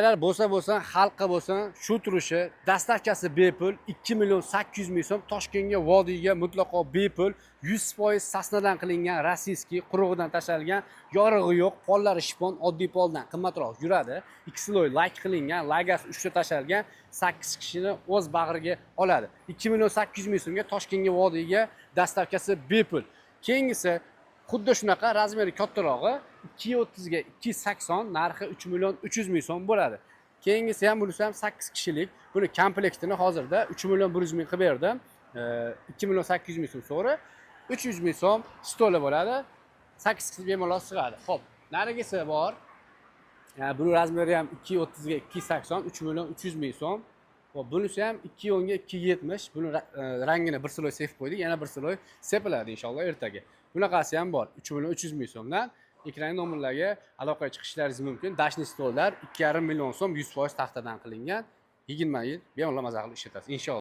Bo'lsa bo'lsin, xalqqa bo'lsin, shu turishi, доставка si bepul, 2 million 800 ming so'm. Toshkentga, vodiyga mutlaqo bepul, 100% sosnadan qilingan, российский, qurug'idan tashlangan, yorig'i yo'q, pollari shpon, oddiy poldan qimmatroq yuradi. Ikki слой lak qilingan, lagasi uchta tashlangan, 8 kishini o'z bag'riga oladi. 2 million 800 ming so'mga Toshkentga, vodiyga доставка si bepul. Keyingisi xuddi shunaqa, размер i kattarog'i, 2,30 ga 2,80, narxi 3 million 300 ming so'm bo'ladi. Keyingisi ham, bunisi ham 8 kishilik. Buni komplektini hozirda 3 million 100 ming qilib berdim. 2 million 800 ming so'm so'ri, 300 ming so'm stoli bo'ladi. 8 kishi bemalol sig'adi. Xo'p, narigisi bor. Buni размер i ham 2,30 ga 2,80, 3 million 300 ming so'm. Xo'p, bunisi ham 2,10 ga 2,70. Buni rangini bir слой sepib qo'ydik, yana bir слой sepiladi inshaalloh ertaga. Bunaqasi ham bor, 3 million 300 ming so'mdan. Ekran nomerlarga aloqaga chiqishlaringiz mumkin. Дачный stollar 2,5 million so'm, 100% taxtadan qilingan. 20 yil bemalol maza qilib ishlatasiz inshaalloh.